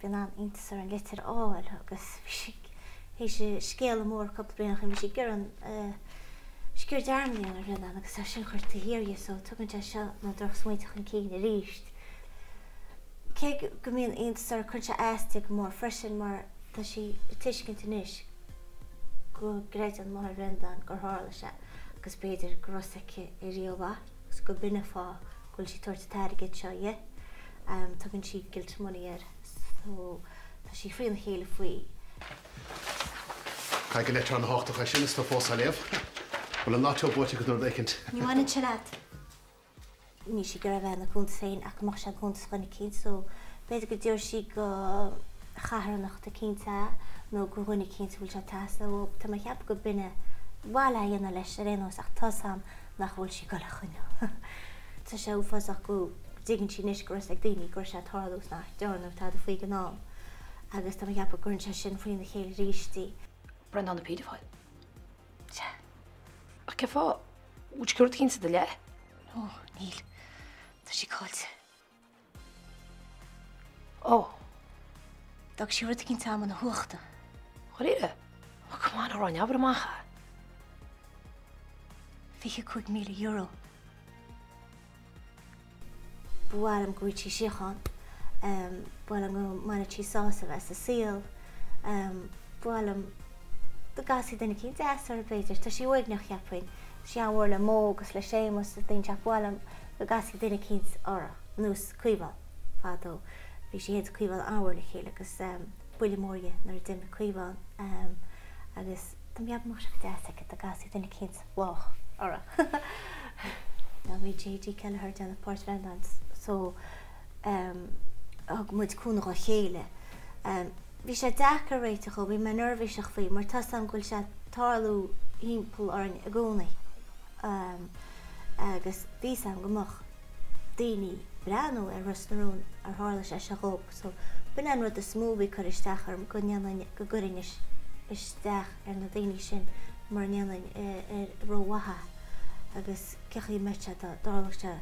bhí an-iontas uirthi an litir a fháil agus bhí sí théis scéala mór cúpla bliain ó shin, bhí sí ag iarraidh an scior dearmad a dhéanamh ar Bhreandán agus tá sin curtha thiar dhi so tugann sé seo na drochsmaointe chun cinn arís. Cé go mbíonn iontas uirthi, cuireann sé as di go mór freisin mar tá sí ag tuiscint anois go gcreideann máthair Bhreandáin gur tharla sé agus b'fhéidir go raibh fhios aici rímhaith agus go b'in an fáth go bhfuil sí ag tabhairt an t-airgead seo dhi. Tugann sí guilt money air so tá sí frína chéile faoi. Caithfidh gur leitir an-thábhachtach é sin is tú fós á léamh. Bhfuil an lotto buaite agat nó rud éicint? Ní bhaineann sé leat. Níl sí ag iarraidh a bheith ina cuntas féin ach go mbeadh sé i gcuntas dhuine eicínt so b'fhéidir go dtabharfaidh sí go charthanacht eicínt é nó go dhuine eicínt a bhfuil sé ag teastáil uathu. Tá mé ag ceapadh go b'in é mhaith le dhéanamh leis ar aon nós ach tá's a'm nach bhfuil sí ag dul a choinneáil. Tá sé uafásach go dtuigeann sí anois go raibh fhios ag daoine go raibh sé ag tarlú is nach ndearnadh tada faoi ag an am agus tá mé ag ceapadh go gcuireann sé sin frína chéile arís í. Breandán an paedophile. Sea. Ach cén fáth? Bhfuil sí ag cur rud eicínt i do leith? No, níl. Tá sí caillte. Ó. D'fhág sí rud eicínt a'm ina huachta. Dháiríre? Oh, come on, a Ghráinne, abair amach é. €25,000. Ba mhaith liom go bhfaighidh sí síocháin. Ba mhaith liom go mbainfeadh sí sásamh as a saol. Ba mhaith liom go gcasfaí duine eicínt deas uirthi, b'fhéidir. Tá sí uaigneach, cheapfainn. Tá sí an-mhór le Mo agus le Séamus is daoine ach ba mhaith liom go gcasfaí duine eicínt uirthi, ar nós Caomhán fadó. Bhí sí féin is Caomhán an-mhór le chéile agus buille mór dhi nuair a d'imigh Caomhán agus tá mé ag ceapadh go mbeadh sé go deas aici dá gcasfaí duine eicínt lách uirthi. Now bhí JD Kelleher ag déanamh páirt Bhreandáin so thug muid cúnamh dhá chéile. Bhí sé deacair réiteach dhó, bhí mé neirbhíseach faoi mar tá's a'm go bhfuil sé ag tarlú thimpeall orainn i gcónaí agus bhí 's a'm go mbeadh daoine ag breathnú ar Ros na Rún ar tharla sé seo dhób so b'in é an rud is mó a bhí ag cur isteach orm go ndéanfainn, go gcuirfinn isteach ar na daoine sin mura ndéanfainn ar rómhaith é agus cén chaoi a mbeadh sé dá dtarlódh sé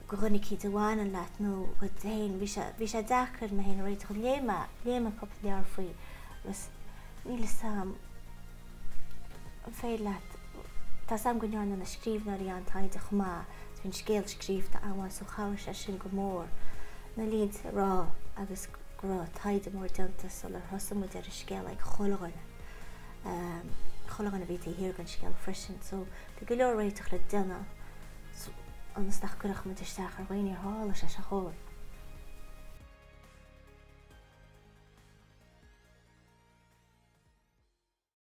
go dhuine eicínt a bhaineann leat nó dhuit féin. Bhí sé, bhí sé deacair mé féin a réiteach. Léigh mé, léigh mé cúpla leabhar faoi agus níl fhios a'm an féidir leat, tá's a'm go ndearna na scríbhneoirí an-taighde chomh maith agus bhí an scéal scríobhta an-mhaith so chabhraigh sé sin go mór na línte a rá agus go raibh taighde mór déanta sular thosaigh muid ar an scéal ag chuile dhuine, chuile dhuine a bhí taobh thiar den scéal freisin. So bhí go leor réiteach le déanamh ionas nach gcuirfeadh muid isteach ar dhaoine ar tharla sé seo dhóibh.